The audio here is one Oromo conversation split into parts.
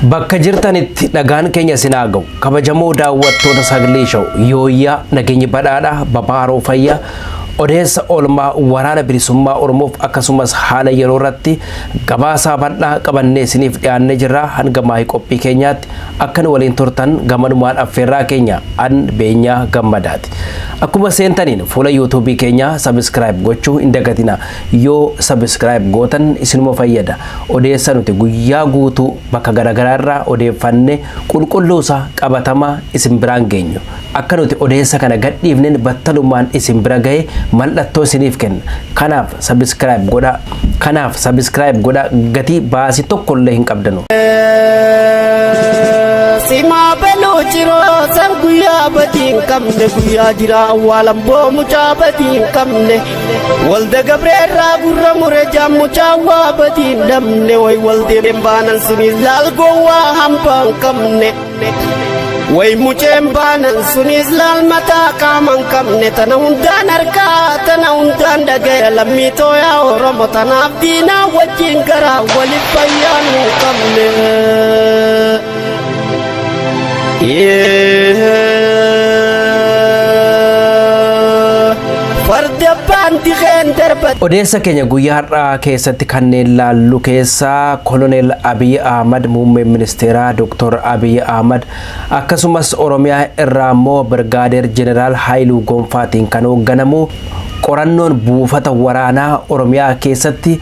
Bakka jirtanitti nagaan keenya isin haa ga'u. Kabajamoo daawwattoota Sagalee Show, yooyyaa, nageenyi badhaadhaa, babaaroo fayyaa, odeessa oolmaa waraana bilisummaa Oromoof akkasumas haala yeroo irratti gabaasaa bal'aa qabannee isiniif dhiyaannee jirra. Hanga maayii qophii keenyaatti akka nu waliin turtan gamanumaan affeerraa keenya an Beenyaa Gammadaati. Akkuma seentaniin fuula yuutuubii keenyaa subscribe gochuu hin dagatina. Yoo subscribe gootan isinuma fayyada. Odeessa nuti guyyaa guutuu bakka garaagaraa irraa odeeffanne qulqulluu isaa qabatamaa isin biraan geenyu. Akka nuti odeessa kana gadhiifneen battalumaan isin bira ga'ee mallattoo isiniif kenna. Kanaaf subscribe godhaa. Kanaaf subscribe godhaa, gatii baasii tokkollee hin qabdanu. Simaa beluu ciroo san guyyaa badii hin qabne, guyyaa jira awwaalan boo mucaa badii hin qabne, walda gabreerraa gurra mure jaan mucaa waa badii hin dhabne, way waldeen baanan sunis laal gowwaa hambaa hin qabne, way muceen baanan sunis laal mataa qaama hin qabne. Tana hundaan harkaa, tana hundaan dhagaya, lammii tooyaa Oromo, tanaaf diinaa wajjin garaa walif fayyaan hin qabne. Farda abbaan dikeen darba. Odeessa keenya guyyaa har'aa keessatti kanneen laallu keessaa Koloneel Abiy Ahmad, muummeen ministeeraa Dr. Abiy Ahmad, akkasumas Oromiyaa irraa immoo Birgaadeer Jeneraal Haayiluu Gonfaatiin kan hoogganamu qorannoon buufata waraanaa Oromiyaa keessatti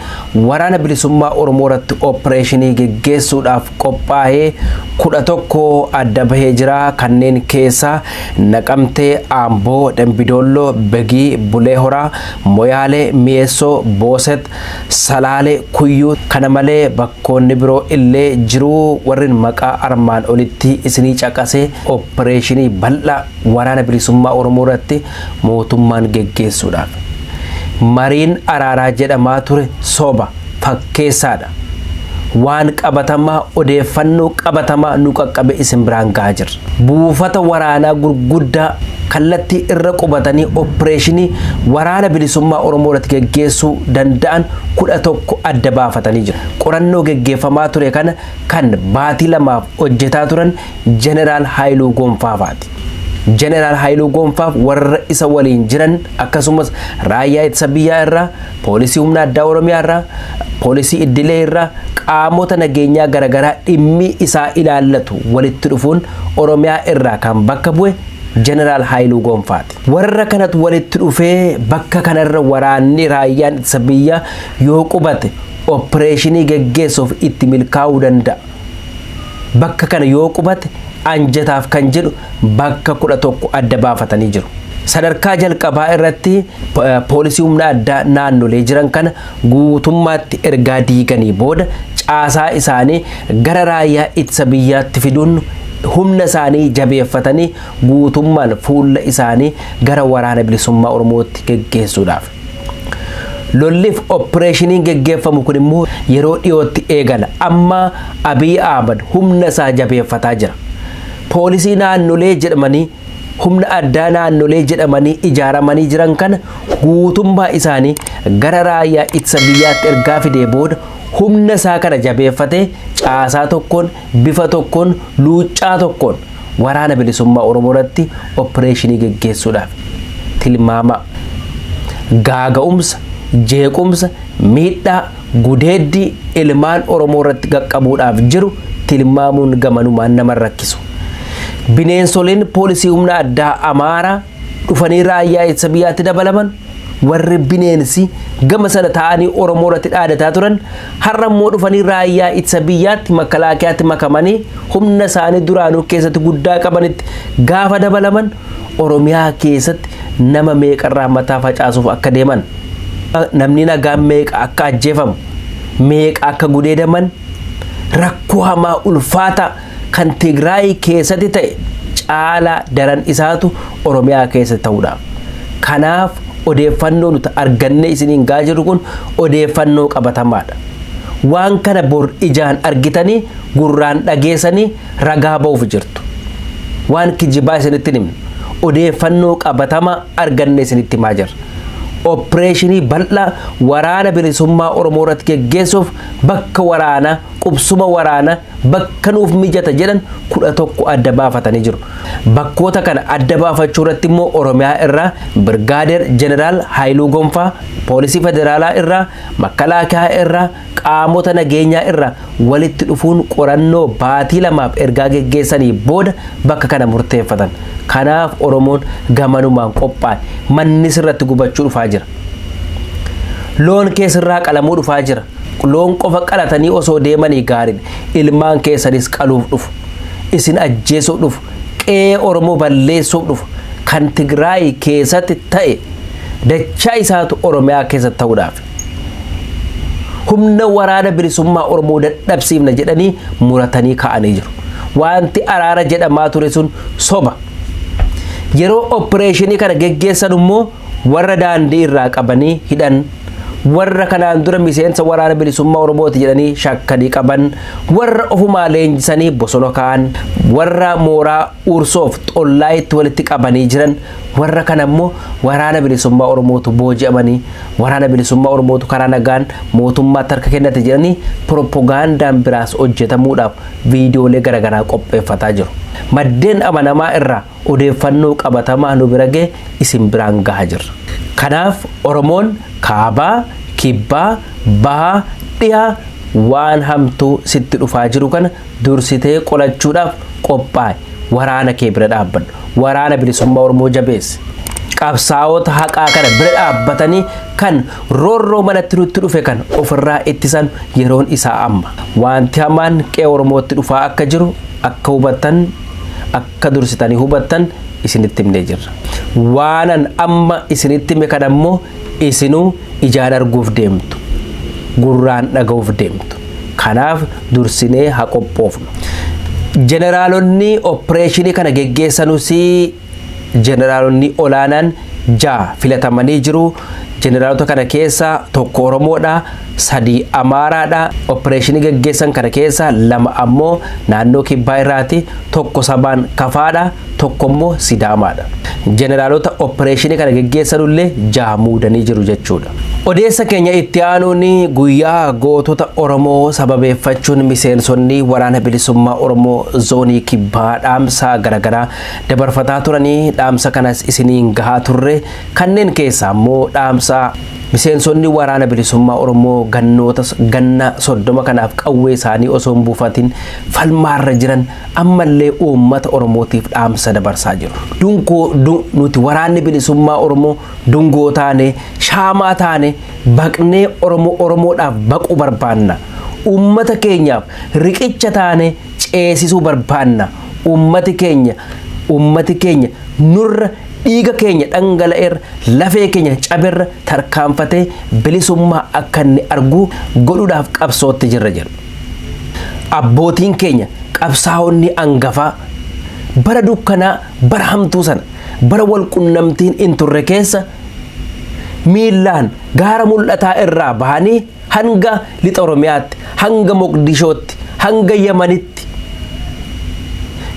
waraana bilisummaa Oromoo irratti opereeshinii geggeessuudhaaf qophaa'ee 11 adda bahee jira. Kanneen keessaa Naqamtee, Amboo, Dambidoolloo, Begii, Bulee Horaa, Moyaalee, Mi'eessoo, Booset, Salaalee, Kuyyuu, kana malee bakkoonni biroo illee jiru. Warreen maqaa armaan olitti isinii caqasee opereeshinii bal'aa waraana bilisummaa Oromoo irratti mootummaan geggeessuudhaaf. Mariin araaraa jedhamaa ture soba fakkeessaadha. Waan qabatamaa, odeeffannoo qabatamaa nu qaqqabe isin biraan gahaa jirra. Buufata waraanaa gurguddaa kallattii irra qubatanii opereeshinii waraana bilisummaa Oromoo irratti geggeessuu danda'an 11 adda baafatanii jiru. Qorannoo geggeeffamaa ture kana kan baatii 2f hojjetaa turan Jeneraal Haayiluu Gonfaafaati. Jeneraal Haayiluu Gonfaaf warra isa waliin jiran, akkasumas raayyaa ittisa biyyaa irraa, poolisii humna addaa Oromiyaa irraa, poolisii iddilee irraa, qaamota nageenyaa garaagaraa dhimmi isaa ilaallatu walitti dhufuun Oromiyaa irraa kan bakka bu'e Jeneraal Haayiluu Gonfaati. Warra kanatu walitti dhufee bakka kanarra waraanni raayyaan ittisa biyyaa yoo qubate opereeshinii geggeessuuf itti milkaa'uu danda'a. Bakka kana yoo qubate anjataaf kan jedhu bakka 11 adda baafatanii jiru. Sadarkaa jalqabaa irratti poolisii humna addaa naannolee jiran kana guutummaatti ergaa diiganii booda caasaa isaanii gara raayyaa ittisa biyyaatti fiduun humna isaanii jabeeffatanii guutummaan fuula isaanii gara waraana bilisummaa Oromootti geggeessuudhaaf. Lolliif opereeshiniin geggeeffamu kun immoo yeroo dhiyootti eegala. Amma Abiy Ahmad humna isaa jabeeffataa jira. Poolisii naannolee jedhamanii, humna addaa naannolee jedhamanii ijaaramanii jiran kana guutummaa isaanii gara raayyaa ittisa biyyaatti ergaa fidee booda humna isaa kana jabeeffatee caasaa tokkoon, bifa tokkoon, luuccaa tokkoon waraana bilisummaa Oromoo irratti opereeshinii geggeessuudhaaf tilmaama. Gaaga'umsa, jeequmsa, miidhaa, gudeeddii ilmaan Oromoo irratti qaqqabuudhaaf jiru tilmaamuun gamanumaan nama rakkisu. Bineensoliin poolisii humna addaa Amaaraa dhufanii raayyaa ittisa biyyaatti dabalaman, warri bineensi gama sana ta'anii Oromoo irratti dhaadataa turan, har'a immoo dhufanii raayyaa ittisa biyyaatti, makalaakiyaatti makamanii humna isaanii duraanuu keessatti guddaa qabanitti gaafa dabalaman Oromiyaa keessatti nama meeqarraa mataa facaasuuf akka deeman, namni nagaan meeqa akka ajjeefamu, meeqa akka gudeedaman, rakkoo hamaa ulfaataa kan Tigraay keessatti ta'e caalaa daran isaatu Oromiyaa keessatti ta'uudhaaf. Kanaaf odeeffannoo nuti argannee isiniin gahaa jirru kun odeeffannoo qabatamaadha. Waan kana bor ijaan argitanii gurraan dhageessanii ragaa ba'uuf jirtu. Waan kijibaa isinitti himnu, odeeffannoo qabatamaa argannee isinitti himaa jirra. Opereeshinii bal'aa waraana bilisummaa Oromoo irratti geggeessuuf bakka waraanaa, qubsuma waraanaa, bakka nuuf mijata jedhan 11 adda baafatanii jiru. Bakkoota kana adda baafachuu irratti immoo Oromiyaa irraa Birgaadeer Jeneraal Haayiluu Gonfaa, Poolisii Federaalaa irraa, Makalaakaa irraa, qaamota nageenyaa irraa walitti dhufuun qorannoo baatii lamaaf ergaa geggeessanii booda bakka kana murteeffatan. Kanaaf Oromoon gamanumaan qophaa'e. Manni sirratti gubachuu dhufaa jira. Loon keessirraa qalamuu dhufaa jira. Loon qofa qalatanii osoo deemanii gaariidha. Ilmaan keessanis qaluuf dhufu. Isin ajjeesuuf dhufu. Qe'ee Oromoo balleessuuf dhufu. Kan Tigraay keessatti ta'e dachaa isaatu Oromiyaa keessatti ta'uudhaaf. Humna waraana bilisummaa Oromoo dadhabsiifna jedhanii muratanii ka'anii jiru. Wanti araara jedhamaa ture sun soba. Yeroo opereeshinii kana geggeessan immoo warra daandii irraa qabanii hidhan, warra kanaan dura miseensa waraana bilisummaa Oromooti jedhanii shakkanii qaban, warra ofumaa leenjisanii bosona kaa'an, warra mooraa ursoof xollaayitti walitti qabanii jiran, warra kana immoo waraana bilisummaa Oromootu booji'amanii, waraana bilisummaa Oromootu karaa nagaan mootummaatti harka kennate jedhanii piropogaandaan biraas hojjetamuudhaaf viidiyoolee garaagaraa qopheeffataa jiru. Maddeen amanamaa irraa odeeffannoo qabatamaa nu bira ga'e isin biraan gahaa jirra. Kanaaf Oromoon kaabaa, kibbaa, bahaa, dhihaa waan hamtuu sitti dhufaa jiru kana dursitee qolachuudhaaf qophaa'e. Waraana kee bira dhaabbadhu. Waraana bilisummaa Oromoo jabeessi. Qabsaa'ota haqaa kana bira dhaabbatanii kan roorroo manatti nutti dhufe kan ofirraa ittisan yeroon isaa amma. Wanti hamaan qe'ee Oromootti dhufaa akka jiru akka hubattan, akka dursitanii hubattan isinitti himnee jirra. Waanan amma isinitti hime kana immoo isinuu ijaan arguuf deemtu. Gurraan dhaga'uuf deemtu. Kanaaf dursinee haa qophoofnu. Jeneraalonni opereeshinii kana geggeessanuus jeneraalonni olaanaan 6 filatamanii jiru. Jeneraalota kana keessa 1 Oromoodha, 3 Amaaraadha. Opereeshinii geggeessan kana keessa 2 ammoo naannoo Kibbaa irraati, 1 sabaan Kafaadha, 1 immoo Sidaamaadha. Jeneraalota opereeshinii kana geggeessanullee 6 muudanii jiru jechuudha. Odeessa keenya itti aanuun guyyaa gootota Oromoo sababeeffachuun miseensonni waraana bilisummaa Oromoo zoonii Kibbaa dhaamsa garaagaraa dabarfataa turanii dhaamsa kanas isiniin gahaa turre. Kanneen keessaa immoo dhaamsa miseensonni waraana bilisummaa Oromoo ganna 30 kanaaf qawwee isaanii osoo hin buufatin falmaarra jiran ammallee uummata Oromootiif dhaamsa dabarsaa jiru. Nuti waraanni bilisummaa Oromoo dungoo taane, shaamaa taane, baqnee Oromoo Oromoodhaaf baquu barbaanna. Uummata keenyaaf riqicha taane ceesisuu barbaanna. Uummati keenya nurra dhiiga keenya dhangala'eerra, lafee keenya caberra tarkaanfatee bilisummaa akka inni argu godhuudhaaf qabsootti jirra jedhu. Abbootiin keenya qabsaa'onni angafaa bara dukkanaa, bara hamtuu sana, bara walqunnamtiin hin turre keessa miillaan gaara mul'ataa irraa bahanii hanga lixa Oromiyaatti, hanga Moqdishootti, hanga Yamanitti,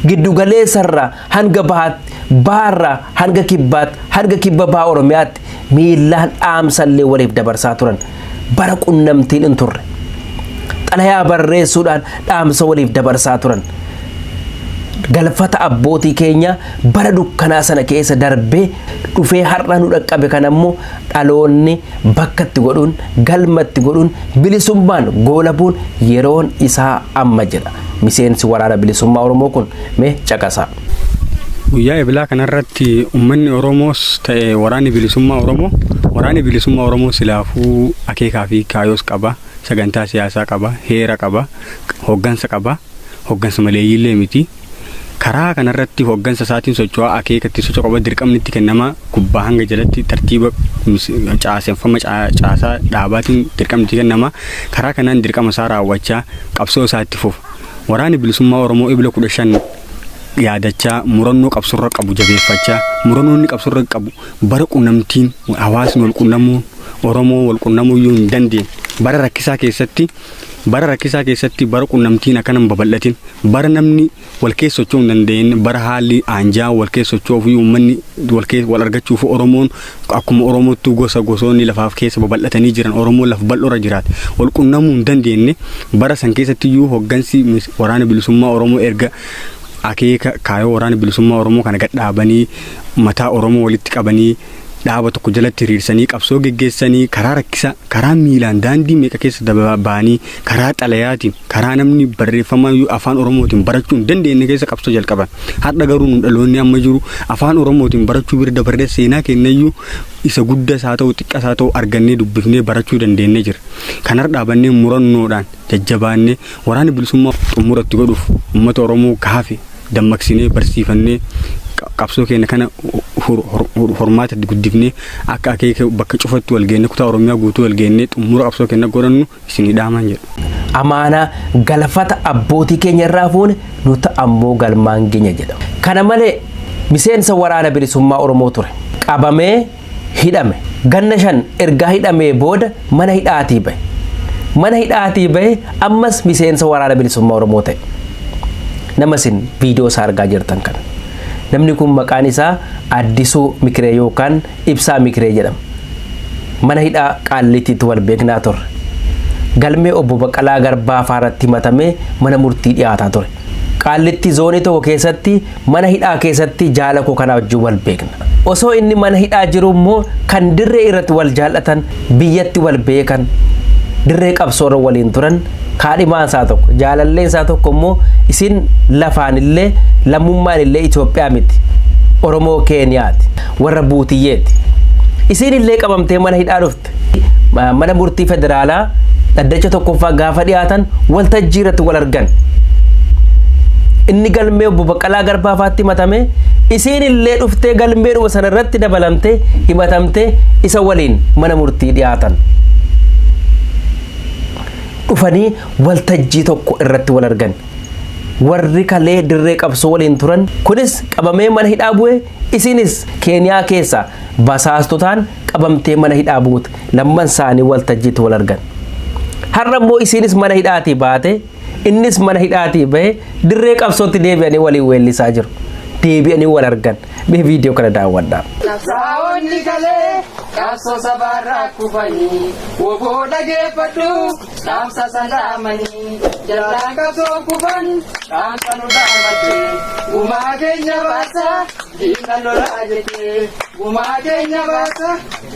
giddugaleessarraa hanga bahaatti, baharraa hanga kibbaatti, hanga kibba baha Oromiyaatti miillaan dhaamsallee waliif dabarsaa turan. Bara qunnamtiin hin turre. Xalayaa barreessuudhaan dhaamsa waliif dabarsaa turan. Galfata abbootii keenya bara dukkanaa sana keessa darbee dhufee har'a nu dhaqqabe kan ammoo dhaloonni bakka itti godhuun, galma itti godhuun, bilisummaan goolabuun yeroon isaa amma jedha. Miseensi waraana bilisummaa Oromoo kun mee caqasaa. Guyyaa ebilaa kanarratti uummanni Oromoos ta'e waraanni bilisummaa Oromoo, waraanni bilisummaa Oromoo silaafuu akeekaa fi kaayoos qaba, sagantaa siyaasaa qaba, heera qaba, hoggansa qaba, hoggansa maleeyyiillee miti. Karaa kanarratti hoggansa isaatiin socho'aa akeekatti socho'aa qaba, dirqamni itti kennama gubbaa hanga jalatti tartiiba caaseffama caasaa dhaabaatiin dirqamni itti kennama. Karaa kanaan dirqama isaa raawwachaa qabsoo isaa itti fufa. Waraanni bilisummaa Oromoo ebila 15 Yaadachaa, murannoo qabsoorra qabu jabeeffachaa, murannoo inni qabsoorra qabu bara qunnamtiin hawaasni wal qunnamuun Oromoo wal qunnamuu iyyuu hin dandeenye, bara rakkisaa keessatti, bara rakkisaa keessatti, bara qunnamtiin akkana hin babal'atin, bara namni wal keessa socho'uu hin dandeenye, bara haalli aanjaa wal keessa socho'uuf uummanni wal keessa wal argachuuf, Oromoon akkuma Oromootti gosa gosoonni lafaaf keessa babal'atanii jiran, Oromoon lafa bal'oorra jiraate wal qunnamuu hin dandeenye, bara san keessatti iyyuu hoggansi Waraana Bilisummaa Oromoo erga akeeka kaayoo Waraana Bilisummaa Oromoo kana gadhaabanii, mataa Oromoo walitti qabanii, dhaaba tokko jalatti hiriirsanii qabsoo geggeessanii, karaa rakkisaa, karaa miilaan daandii meeqa keessa ba'anii, karaa xalayaatiin, karaa namni barreeffamaa afaan Oromootiin barachuu hin dandeenye keessa qabsoo jalqaban. Har'a garuu nu dhaloonni amma jiru afaan Oromootiin barachuu bira dabarree seenaa kennayyuu isa guddas haa ta'u xiqqas haa ta'u argannee dubbifnee barachuu dandeenye jira. Kanarra dhaabannee murannoodhaan jajjabaannee Waraana Bilisummaa xumuratti godhuuf uummata Oromoo gaafe dammaqsinee barsiifannee qabsoo keenya kana hormaata guddifnee akka akeeka bakka cufatti wal geenne, kutaa Oromiyaa guutuu wal geenne xumura qabsoo keenya godhannu isinii dhaaman jedhu. Amaanaa galfata abbootii keenya irraa fuune nuti ammoo galmaan keenya jedhama. Kana malee miseensa Waraana Bilisummaa Oromoo ture. Qabamee hidhame. Ganna 5 ergaa hidhamee booda mana hidhaatii bahe. Mana hidhaatii bahe ammas miseensa Waraana Bilisummaa Oromoo ta'e. Nama isin viidiyoo isaa argaa jirtan kana. Namni kun maqaan isaa Addisuu Mikiree yookaan Ibsaa Mikiree jedhama. Mana hidhaa Qaallittiitti wal beeknaa turre. Galmee obbo Baqqalaa Garbaa fa'aarratti himatamee mana murtii dhiyaataa ture. Qaallitti zoonii tokko keessatti mana hidhaa keessatti jaala koo kanaa wajjin wal beekna. Osoo inni mana hidhaa jiru immoo kan dirree irratti wal jaallatan, biyyatti wal beekan, dirree qabsoorra waliin turan, kaadhimaan isaa tokko, jaalalleen isaa tokko immoo isin lafaan illee lammummaan illee Itoophiyaa miti. Oromoo Keeniyaati. Warra Buutiyyeeti. Isin illee qabamtee mana hidhaa dhufte. Mana murtii federaalaa dhaddacha tokkoffaa gaafa dhiyaatan waltajjii irratti wal argan. Inni galmee obbo Baqqalaa Garbaa fa'aatti himatame, isiin illee dhuftee galmeedhuma sana irratti dabalamtee himatamtee isa waliin mana murtii dhiyaatan. Dhufanii waltajjii tokko irratti wal argan. Warri kalee dirree qabsoo waliin turan kunis qabamee mana hidhaa bu'e, isinis Keeniyaa keessa basaastotaan qabamtee mana hidhaa buute, lamman isaanii waltajjiitti wal argan. Har'a immoo isinis mana hidhaatii baate, innis mana hidhaatii bahe, dirree qabsootti deebi'anii waliin weellisaa jiru. Deebi'anii wal argan. Mee viidiyoo kana daawwadhaa. Qabsaa'onni kalee qabsoo sabaarraa kufanii, woboo dhageeffadhu dhaamsa salaamanii, jallaan qabsoo kufan dhaamsa nu dhaamate, gumaa keenya baasa diina lolaa jette, gumaa keenya baasa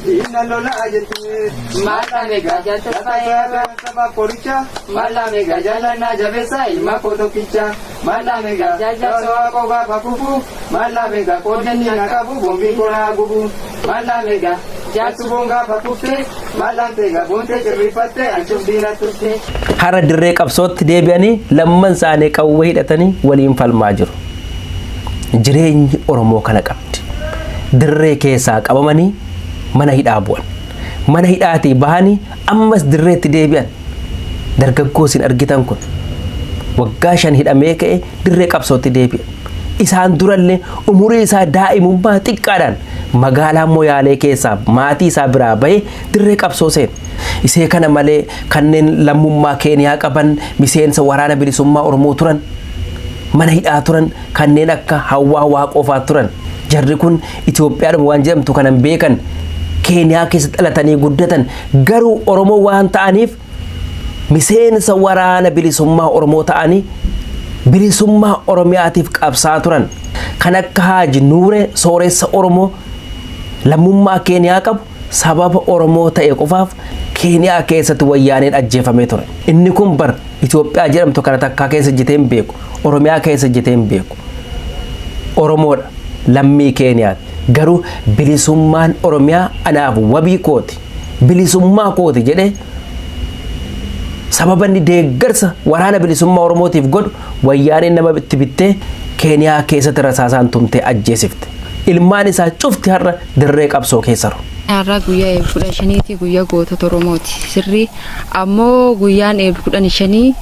diina lolaa jette. Maallaa meeqa lafa saba qoricha, maallaa meeqa jaalannaa jabeessa ilma koo tokkicha, maallaa meeqa sababa koo gaafa kufu, maallaa meeqa qooddanni na qabu boombiin koo gubu, maallaa meeqa jaarsu boon gaafa kufte, maallaan teega boontee cirrifatte ancuuf diina turte. Har'a dirree qabsootti deebi'anii lamman isaanii qawwee hidhatanii waliin falmaa jiru. Jireenyi Oromoo kana qabdi. Dirree keessaa qabamanii mana hidhaa bu'an. Mana hidhaatii bahanii ammas dirreetti deebi'an. Dargaggoo isin argitan kun waggaa 5 hidhamee ka'e dirree qabsootti deebi'e. Isaan durallee umurii isaa daa'imummaa xiqqaadhaan magaalaa Moyaalee keessaa maatii isaa biraa bahee dirree qabsoo seene. Isee kana malee kanneen lammummaa Keeniyaa qaban miseensa Waraana Bilisummaa Oromoo turan, mana hidhaa turan, kanneen akka Hawwaa Waaqoofaa turan. Jarri kun Itoophiyaadhuma waan jedhamtu kanan beekan, Keeniyaa keessa dhalatanii guddatan, garuu Oromoo waan ta'aniif miseensa Waraana Bilisummaa Oromoo ta'anii bilisummaa Oromiyaatiif qabsaa turan. Kan akka Haaji Nuuree sooressa Oromoo lammummaa Keeniyaa qabu sababa Oromoo ta'e qofaaf Keeniyaa keessatti wayyaaneen ajjeefamee ture. Inni kun bar Itoophiyaa jedhamtu kana takkaa keessa hojjetee hin beeku. Oromiyaa keessa hojjetee hin beeku. Oromoodha. Lammii Keeniyaati. Garuu bilisummaan Oromiyaa anaaf wabii kooti. Bilisummaa kooti jedhee sababa inni deeggarsa Waraana Bilisummaa Oromootiif godhu wayyaaneen nama itti bittee Keeniyaa keessatti rasaasaan tumtee ajjeesifte. Ilmaan isaa cufti har'a dirree qabsoo keessa jiru. Har'a guyyaa eebbi 15ti, guyyaa gootota Oromooti. Sirrii ammoo guyyaan eebbi 15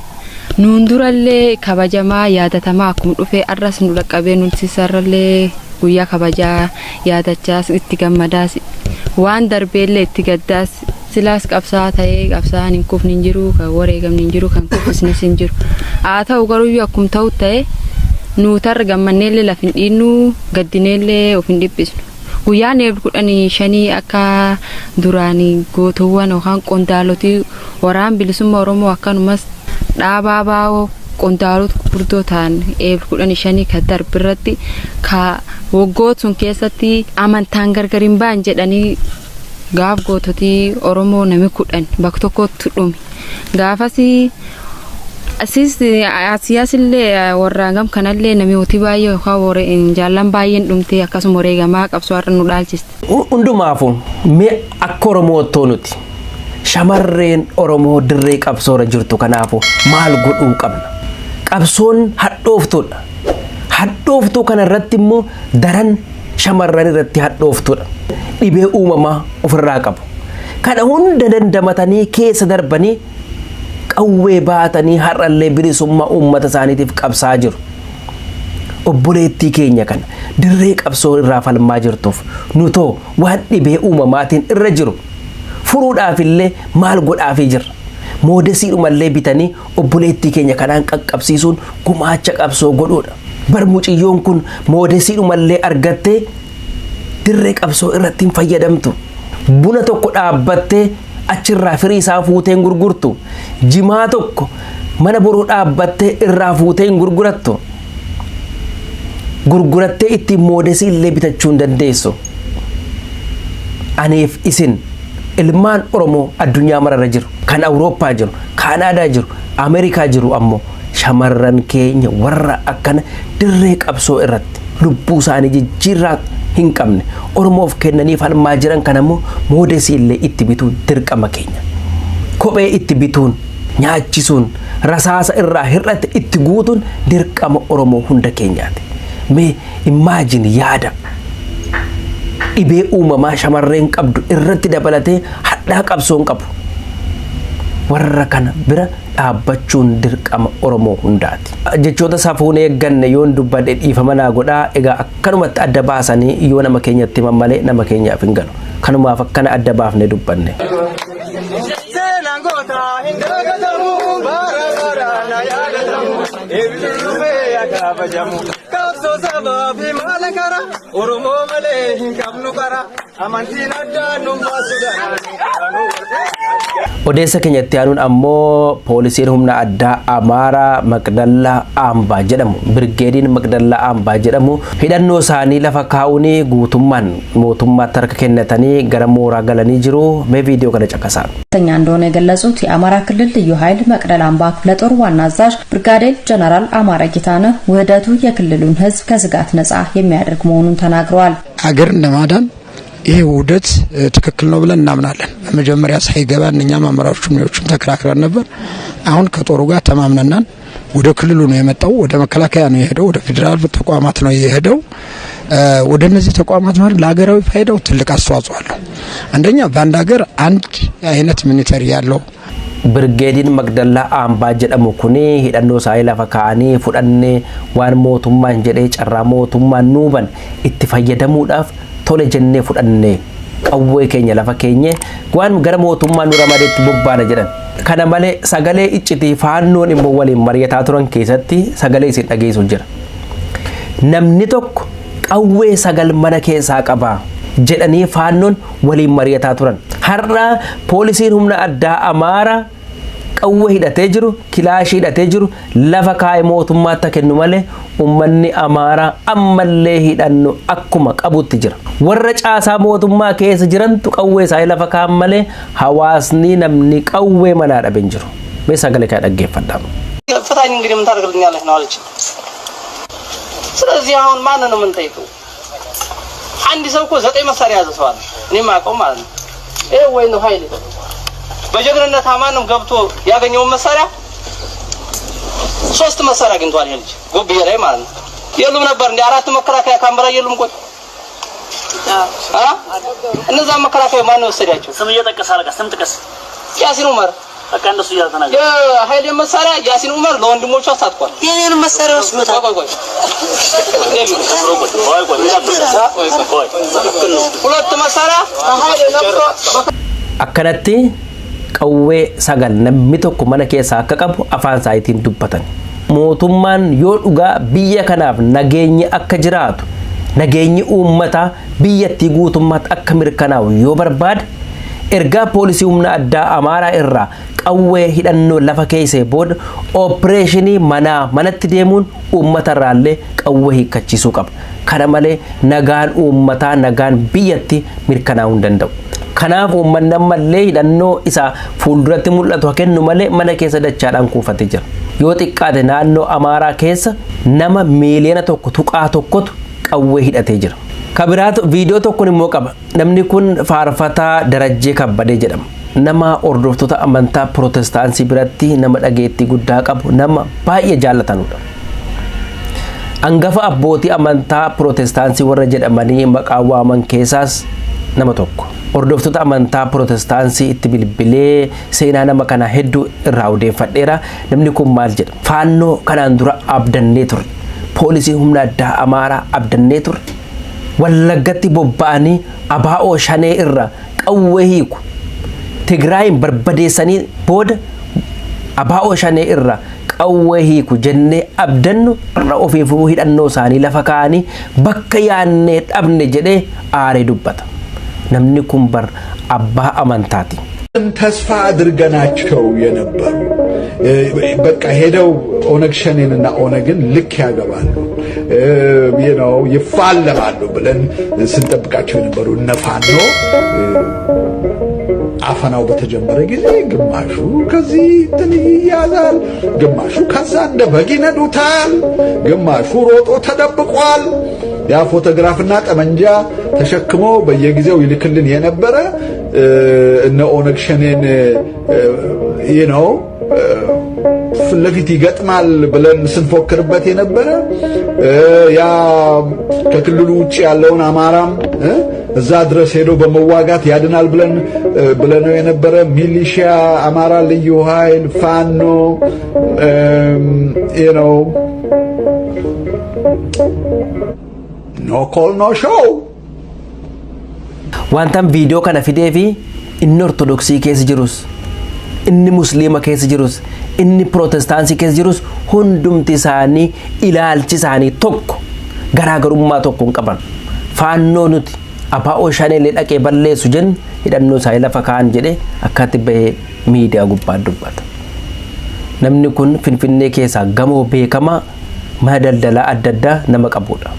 Nuun durallee kabajamaa yaadatamaa akkuma dhufee arras nu dhaqqabee nuti sararallee guyyaa kabajaa yaadachaas itti gammadaas waan darbeellee itti gaddaas silaas qabsaa ta'ee qabsaan hin kufni hin jiru, kan wareegamni hin jiru, kan kuffisnis hin jiru. Haa ta'u garuu akkuma ta'u ta'e nuutarra gammanneellee laf hin dhiinnu, gaddineellee of hin dhiphisnu. Guyyaan Eebla 15 akka duraan gootuuwwan yookaan qondaalotii waraan bilisummaa Oromoo akkanumas dhaabaa baa'oo qondaalota gurguddoo ta'an Eebla 15 kan darbirratti ka waggoota sun keessatti amantaan gargar hin ba'an jedhanii gaaf goototii Oromoo nami 10 bakka tokkotti dhume. Gaafas asis siyaasillee warra gam kanallee namooti baay'ee yookaan jaallan baay'een dhumte akkasuma wareegamaa qabsoo har'a nu dhaalchiste. Hundumaafuu mee akka Oromoottoo nuti shamarreen Oromoo dirree qabsoorra jirtu kanaafu maal godhuu qabna? Qabsoon hadhooftuudha. Hadhooftuu kana irratti immoo daran shamarran irratti hadhooftuudha. Dhibee uumamaa ofirraa qabu. Kana hunda dandamatanii keessa darbanii qawwee baatanii har'allee bilisummaa uummata isaaniitiif qabsaa jiru. Obboleettii keenya kana dirree qabsoo irraa falmaa jirtuuf nutoo waan dhibee uumamaatiin irra jiru furuudhaaf illee maal godhaafii jirra? Moodesiidhumallee bitanii obboleettii keenya kanaan qaqqabsiisuun gumaacha qabsoo godhuudha. Bar mucayyoon kun moodesiidhumallee argattee dirree qabsoo irratti hin fayyadamtu. Buna tokko dhaabbattee achirraa firii isaa fuutee hin gurgurtu. Jimaa tokko mana boruu dhaabbattee irraa fuutee hin gurgurattu. Gurgurattee ittiin moodesii illee bitachuu hin dandeessu. Aniif isin ilmaan Oromoo addunyaa mararra jiru, kan Awurooppaa jiru, Kaanaadaa jiru, Ameerikaa jiru ammoo shamarran keenya warra akkana dirree qabsoo irratti lubbuu isaanii jijjiirraa hin qabne Oromoof kennanii falmaa jiran kan ammoo moodesii illee itti bituun dirqama keenya. Kophee itti bituun, nyaachisuun, rasaasa irraa hir'ate itti guutuun dirqama Oromoo hunda keenyaati. Mee imagine yaada. Dhibee uumamaa shamarreen qabdu irratti dabalatee hadhaa qabsoon qabu. Warra kana bira dhaabbachuun dirqama Oromoo hundaati. Jechoota safuun eegganne yoon dubbadhe dhiifama naa godhaa. Egaa akkanumatti adda baasanii yoo nama keenyatti himan malee nama keenyaaf hin galu. Kanumaaf akkana adda baafne dubbanne. Seenaan gootaa hin dagatamu, bara baraan na yaadatamu, eebbisu dhufee akka kabajamu. Qabsoo sabaa fi maala kara, Oromoo malee hin qabnu kara, amantiin addaa nu baasuudhaan. Odeessa keenyatti aanuun ammoo poolisiin humna addaa Amaaraa Maqdallaa Ambaa jedhamu, Birgeediin Maqdallaa Ambaa jedhamu hidhannoo isaanii lafa kaa'uun guutummaan mootummaatti harka kennatanii gara mooraa galanii jiru. Mee viidiyoo kana caqasaa. ተኛ እንደሆነ የገለጹት የአማራ ክልል ልዩ ኃይል መቅደላ አምባ ክፍለ ጦር ዋና አዛዥ ብርጋዴር ጀነራል አማረ ጌታነህ ውህደቱ የክልሉን ሕዝብ ከስጋት ነጻ የሚያደርግ መሆኑን ተናግረዋል። አገርን ለማዳን ይሄ ውህደት ትክክል ነው ብለን እናምናለን። በመጀመሪያ ሳይገባን እኛም አመራሮቹም ሌሎቹም ተከራክረን ነበር። አሁን ከጦሩ ጋር ተማምነናል። ወደ ክልሉ ነው የመጣው፣ ወደ መከላከያ ነው የሄደው፣ ወደ ፌዴራል ተቋማት ነው የሄደው። ወደ እነዚህ ተቋማት ማለት ለሀገራዊ ፋይዳው ትልቅ አስተዋጽኦ አለው። አንደኛ በአንድ ሀገር አንድ አይነት ሚሊተሪ ያለው Birgeediin Maqdallaa Ambaa jedhamu kuni hidhannoo isaanii lafa kaa'anii fudhannee waan mootummaan jedhee carraa mootummaan nuuban itti fayyadamuudhaaf tole jennee fudhannee qawwee keenya lafa keenye waan gara mootummaan nu ramadeetti bobbaana jedhan. Kana malee sagalee iccitii faannoon immoo waliin mari'ataa turan keessatti sagalee isin dhageessu jira. Namni tokko qawwee 9 mana keessaa qabaa jedhanii faannoon waliin mari'ataa turan. Har'a poolisiin humna addaa Amaaraa qawwee hidhatee jiru, kilaashii hidhatee jiru lafa kaa'ee mootummaatti kennu malee uummanni Amaaraa ammallee hidhannu akkuma qabutti jira. Warra caasaa mootummaa keessa jirantu qawwee isaanii lafa kaa'an malee hawaasni namni qawwee manaa dhabe hin jiru. Mee sagalee kana dhaggeeffadhaa. ፍታኝ እንግዲህ ምን ታደርግልኛለህ ነው አለች። ስለዚህ አሁን ማንን ነው የምንጠይቀው? አንድ ሰው እኮ 9 መሳሪያ ያዘ ሰው አለ። እኔ የማውቀው ማለት ነው። ይሄ ወይ ነው ኃይል በጀግንነት ማንም ገብቶ ያገኘውን መሳሪያ 3 መሳሪያ አግኝቷል ይሄ ልጅ ጎብዬ ላይ ማለት ነው። የሉም ነበር እንደ 4 መከላከያ ካምራ የሉም። ቆይ እነዛ መከላከያ ማን ነው ወሰዳቸው? ስም እየጠቀሰ አለቃ ስም ጥቀስ። ያሲን ዑመር በቃ እንደሱ እያለ ተናገረ። የኃይሌን መሳሪያ ያሲን ኡመር ለወንድሞቹ አስታጥቋል። የኔን መሳሪያ ወስዶታል። ቆይ ቆይ ቆይ ቆይ ቆይ ሁለት መሳሪያ ከኃይሌ ነቅሶ Akkanatti qawwee sagal namni tokko mana keessaa akka qabu afaan isaatiin dubbatan. Mootummaan yoo dhugaa biyya kanaaf nageenyi akka jiraatu, nageenyi uummataa biyyattii guutummaatti akka mirkanaa'u yoo barbaade, ergaa poolisii humna addaa Amaaraa irraa qawwee hidhannoo lafa keessee booda opereeshinii manaa manatti deemuun uummata irraallee qawwee hiikkachiisuu qaba. Kana malee nagaan uummataa, nagaan biyyatti mirkanaa'uu hin danda'u. Kanaaf uummanni ammallee hidhannoo isaa fuulduratti mul'atu haa kennu malee mana keessa dachaadhaan kuufatee jira. Yoo xiqqaate naannoo Amaaraa keessa nama 1.1 miiliyoonatu qawwee hidhatee jira. Kabiraatu viidiyoo tokkoon immoo qaba. Namni kun Faarfataa Darajjee Kabbadee jedhama. Nama hordoftoota amantaa Pirootestaansii biratti nama dhageettii guddaa qabu, nama baay'ee jaallatanudha. Hangafa abbootii amantaa Pirootestaansii warra jedhamanii maqaa waaman keessaas nama tokko. Hordoftoota amantaa Pirootestaansii itti bilbilee seenaa nama kana hedduu irraa odeeffadheera. Namni kun maal jedha? Faannoo kanaan dura abdannee turre. Poolisii humna addaa Amaaraa abdannee turre. Wallaggatti bobba'anii abaa'oo shanee irra qawwee hiiku. Tigraayin barbadeessanii booda abaa'oo shanee irra qawwee hiiku jennee abdannu irra ofiifuu hidhannoo isaanii lafa kaa'anii bakka yaannee dhabne jedhee aaree dubbata. Namni kun bar abbaa amantaati. ተስፋ አድርገናቸው የነበሩ በቃ ሄደው ኦነግ ሸኔንና ኦነግን ልክ ያገባሉ ነው ይፋለማሉ ብለን ስንጠብቃቸው የነበሩ እነ ፋኖ አፈናው በተጀመረ ጊዜ ግማሹ ከዚህ እንትን ይያዛል፣ ግማሹ ከዛ እንደ በግ ይነዱታል፣ ግማሹ ሮጦ ተደብቋል። ያ ፎቶግራፍና ጠመንጃ ተሸክሞ በየጊዜው ይልክልን የነበረ እነ ኦነግ ሸኔን ፊት ለፊት ይገጥማል ብለን ስንፎክርበት የነበረ፣ ያ ከክልሉ ውጭ ያለውን አማራም እዛ ድረስ ሄዶ በመዋጋት ያድናል ብለን ብለነው የነበረ ሚሊሺያ፣ አማራ ልዩ ኃይል፣ ፋኖ no call, no show. Wantan viidiyoo kana fidee fi inni Ortodoksii keessa jirus, inni Musliima keessa jirus, inni Pirootestaansii keessa jirus, hundumti isaanii ilaalchi isaanii tokko, garaagarummaa tokko hin qaban. Faannoo nuti abaa'oo shaneelee dhaqee balleessu jennu hidhannoo isaanii lafa kaa'an jedhee akkatti bahee miidiyaa gubbaa dubbata. Namni kun Finfinnee keessaa gamoo beekamaa, mana daldalaa adda addaa nama qabudha.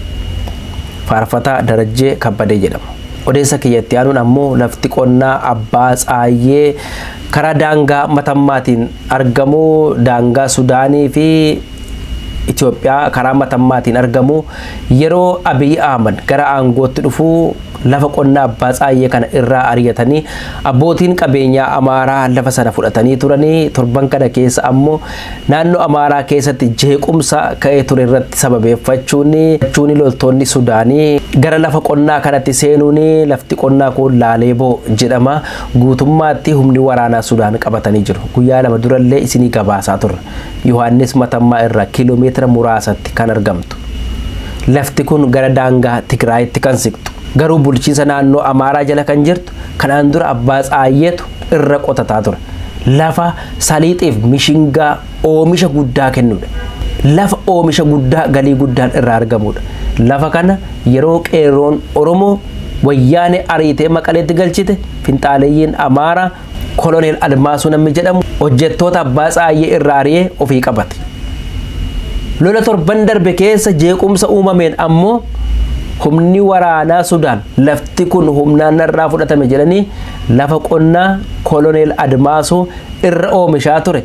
Faarfataa Darajjee Kabbadee jedhama. Odeessa kiyyatti aanuun ammoo lafti qonnaa Abbaa Tsaayyee karaa daangaa Matammaatiin argamu, daangaa Sudaanii fi Itoophiyaa karaa Matammaatiin argamu, yeroo Abiy Ahmad gara aangootti dhufuu lafa qonnaa Abbaa Tsaayyee kana irraa ari'atanii abbootiin qabeenyaa Amaaraa lafa sana fudhatanii turanii. Torban kana keessa ammoo naannoo Amaaraa keessatti jeequmsa ka'ee ture irratti sababeeffachuun loltoonni Sudaanii gara lafa qonnaa kanatti seenuun lafti qonnaa kun Laaleeboo jedhama, guutummaatti humni waraanaa Sudaan qabatanii jiru. Guyyaa 2 durallee isinii gabaasaa turre. Yohaannis Matammaa irraa kiiloomeetira muraasatti kan argamtu. Lafti kun gara daangaa Tigraayitti kan siqtu, garuu bulchiinsa naannoo Amaaraa jala kan jirtu, kanaan dura Abbaa Tsaayyeetu irra qotataa ture. Lafa saliixiif mishingaa oomisha guddaa kennudha. Lafa oomisha guddaa galii guddaan irraa argamudha. Lafa kana yeroo qeerroon Oromoo Wayyaane ariitee Maqaleetti galchite, finxaaleeyyiin Amaaraa Koloneel Admaasuu namni jedhamu hojjettoota Abbaa Tsaayyee irraa ari'ee ofii qabate. Lola torban darbe keessa jeequmsa uumameen ammoo humni waraanaa Sudaan lafti kun humnaan narraa fudhatame jedhanii lafa qonnaa Koloneel Admaasuu irra oomishaa ture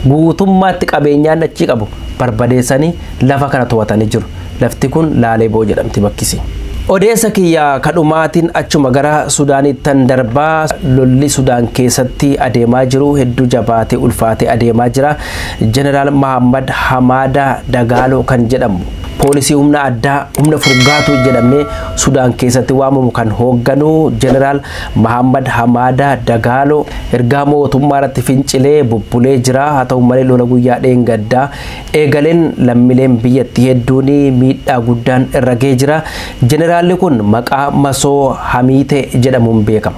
guutummaatti qabeenyaan achi qabu barbadeessanii lafa kana to'atanii jiru. Lafti kun Laaleeboo jedhamti bakkisi. Odeessa kiyya kadhumaatiin achuma gara Sudaanittan darbaa. Lolli Sudaan keessatti adeemaa jiru hedduu jabaatee ulfaatee adeemaa jira. Jeneraal Mahammad Hamaada Dagaaloo kan jedhamu Poolisii humna addaa humna furgaatu jedhamee Sudaan keessatti waamamu kan hoogganu Jeneraal Mahammad Hamaada Dagaalo ergaa mootummaa irratti fincilee bubbulee jira. Haa ta'u malee lola guyyaa dheengaddaa eegaleen lammiileen biyyattii hedduun miidhaa guddaan irra gahee jira. Jeneraalli kun maqaa Masoo Hamiite jedhamuun beekama.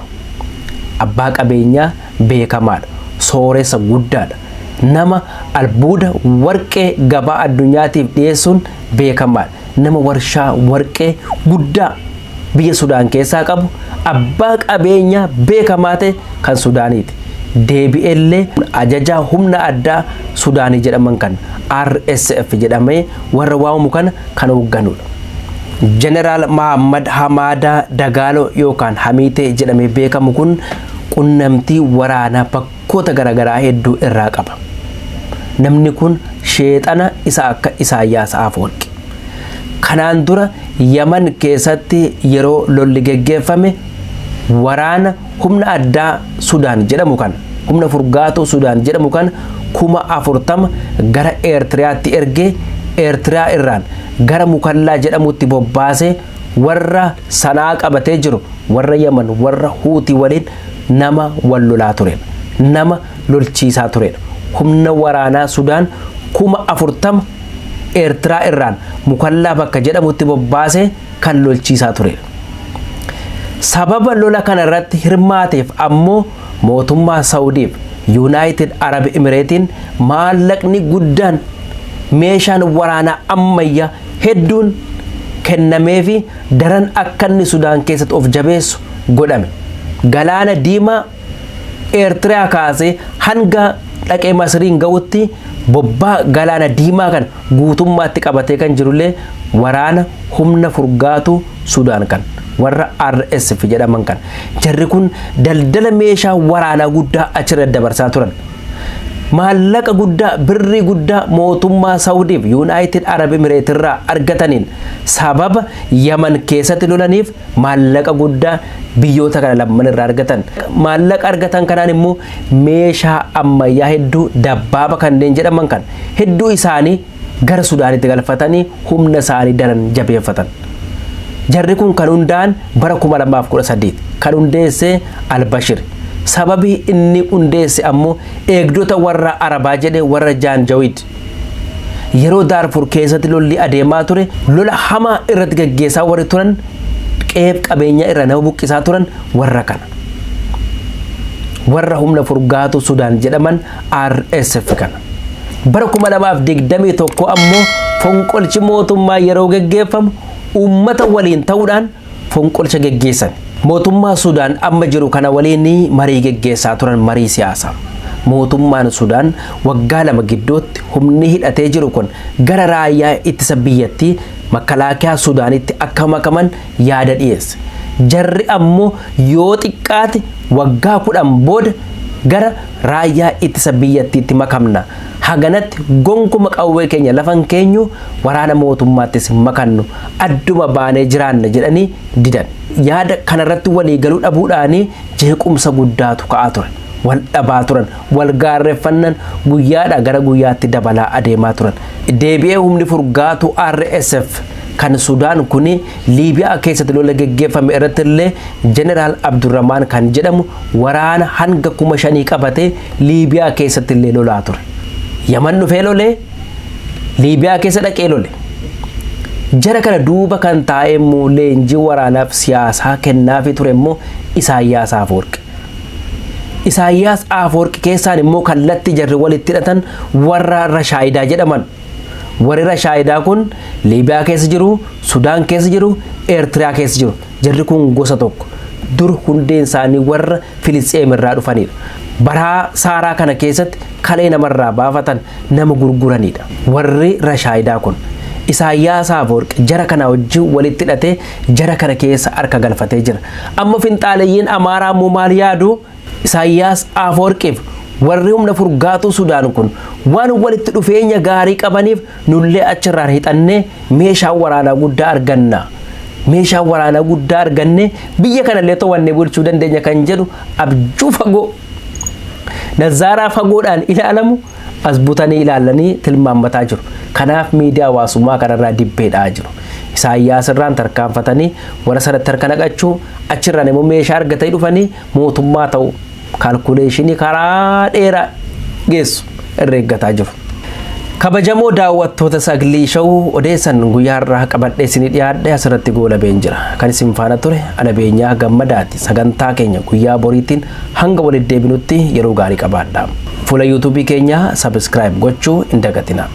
Abbaa qabeenyaa beekamaadha. Sooressa guddaadha. Nama albuuda warqee gabaa addunyaatiif dhiyeessuun beekamaadha. Nama warshaa warqee guddaa biyya Sudaan keessaa qabu, abbaa qabeenyaa beekamaa ta'e kan Sudaaniiti. Deebi'ellee ajajaa humna addaa Sudaanii jedhaman kan RSF jedhamee warra waamamu kana kan hoogganudha. Jeneraal Mahammad Hamaadaa Dagaalo yookaan Hamiitee jedhamee beekamu kun qunnamtii waraanaa bakkoota garaagaraa hedduu irraa qaba. Namni kun sheexana isa akka Isaayyaas Afwerqi. Kanaan dura Yaman keessatti yeroo lolli geggeeffame waraana humna addaa Sudaan jedhamu kana, humna furgaatuu Sudaan jedhamu kana 40,000 gara Eertiriyaatti ergee, Eertiriyaa irraan gara Mukallaa jedhamutti bobbaasee, warra Sanaa qabatee jiru, warra Yaman, warra Huutii waliin nama wal lolaa turedha. Nama lolchiisaa turedha. Humna waraanaa Sudaan 40,000 Eertiraa irraan Mukallaa bakka jedhamutti bobbaasee kan lolchiisaa turedha. Sababa lola kana irratti hirmaateef ammoo mootummaa Saawudiif Yuunaayitid Arab Imireetiin maallaqni guddaan, meeshaan waraanaa ammayyaa hedduun kennameefi daran akka inni Sudaan keessatti of jabeessu godhame. Galaana Diimaa Eertiriyaa kaasee hanga dhaqee Masriin ga'utti bobbaa galaana diimaa kana guutummaatti qabatee kan jirullee waraana humna furgaatu Sudaan kan warra RSF jedhaman kan. Jarri kun daldala meeshaa waraanaa guddaa achirra dabarsaa turan. Maallaqa guddaa, birrii guddaa mootummaa Saawudiif Yuunaayitid Arab Imireet irraa argataniin, sababa Yaman keessatti lolaniif maallaqa guddaa biyyoota kana lamman irraa argatan. Maallaqa argatan kanaan immoo meeshaa ammayyaa hedduu, dabbaaba kanneen jedhaman kan hedduu isaanii gara Sudaanitti galfatanii humna isaanii daran jabeeffatan. Jarri kun kan hundaa'an bara 2018, kan hundeesse Albashir. Sababii inni hundeesse ammoo eegdota warra Arabaa jedhe, warra Jaanjawid. Yeroo Daarfur keessatti lolli adeemaa ture, lola hamaa irratti gaggeessaa warri turan, qe'eef qabeenya irra nama buqqisaa turan warra kana. Warra humna furgaatu Sudaan jedhaman RSF kana. Bara 2021 ammoo fonqolchi mootummaa yeroo geggeeffamu uummata waliin ta'uudhaan fonqolcha geggeessan. Mootummaa Sudaan amma jiru kana waliin marii geggeessaa turan, marii siyaasaa. Mootummaan Sudaan waggaa 2 gidduutti humni hidhatee jiru kun gara raayyaa ittisa biyyattii makalaakiyaa Sudaanitti akka makaman yaada dhiyeesse. Jarri ammoo yoo xiqqaate waggaa 10 booda gara raayyaa ittisa biyyattiitti makamna. Haganatti gonkuma qawwee keenya lafan keenyu, waraana mootummaattis hin makannu, adduma baanee jiraanna jedhanii didan. Yaada kanarratti walii galuu dhabuudhaanii jeequmsa guddaatu ka'aa ture. Wal dhabaa turan, wal gaarreeffannan guyyaadhaa gara guyyaatti dabalaa adeemaa turan. Deebi'ee humni furgaatu RSF kan Sudaan kun Liibiyaa keessatti lola geggeeffame irratti illee Jeneraal Abdurrahmaan kan jedhamu waraana hanga 5,000 qabatee Liibiyaa keessatti illee lolaa ture. Yaman dhufee lolee, Liibiyaa keessa dhaqee lole. Jara kana duuba kan taa'ee immoo leenjii waraanaaf siyaasaa kennaafii ture immoo Isaayyaas Afwerqi. Isaayyaas Afwerqi keessaan immoo kallattii jarri walitti hidhatan warra Rashaayidaa jedhaman. Warri Rashaayidaa kun Liibiyaa keessa jiru, Sudaan keessa jiru, Eertiriyaa keessa jiru. Jarri kun gosa tokko. Dur hundeen isaanii warra Filisxeem irraa dhufanidha. Baraa Saaraa kana keessatti kalee namarraa baafatan, nama gurguranidha. Warri Rashaayidaa kun. Isaayyaas Afwerqi jara kana wajjin walitti hidhatee jara kana keessa harka galfatee jira. Amma finxaaleyyiin Amaaraa immoo maal yaadu? Isaayyaas Afwerqiif warri humna furgaatuu Sudaan kun waan walitti dhufeenya gaarii qabaniif nullee achirraan hixannee meeshaa waraanaa guddaa arganna. Meeshaa waraanaa guddaa argannee biyya kanallee to'annee bulchuu dandeenya kan jedhu abjuu fagoo. Nazaaraa fagoodhaan ilaalamu As butanii ilaalanii tilmaammataa jiru. Kanaaf miidiyaa hawaasummaa kanarraa dibbeedhaa jiru. Isaayyaas irraan tarkaanfatanii warra sanatti harka naqachuu, achirraan immoo meeshaa argatanii dhufanii mootummaa ta'u, calculation karaa dheeraa geessu irra eeggataa jiru. Kabajamoo daawwattoota Saglii Show, odeessan guyyaa har'aa qabadhee isinii dhiyaadhe asirratti goolabeen jira. Kan isin faana ture ana Beenyaa Gammadaati. Sagantaa keenya guyyaa boriitiin hanga walitti deebinutti yeroo gaarii qabaadha. Fuula YouTubeii keenyaa subscribe gochuu hin dagatina.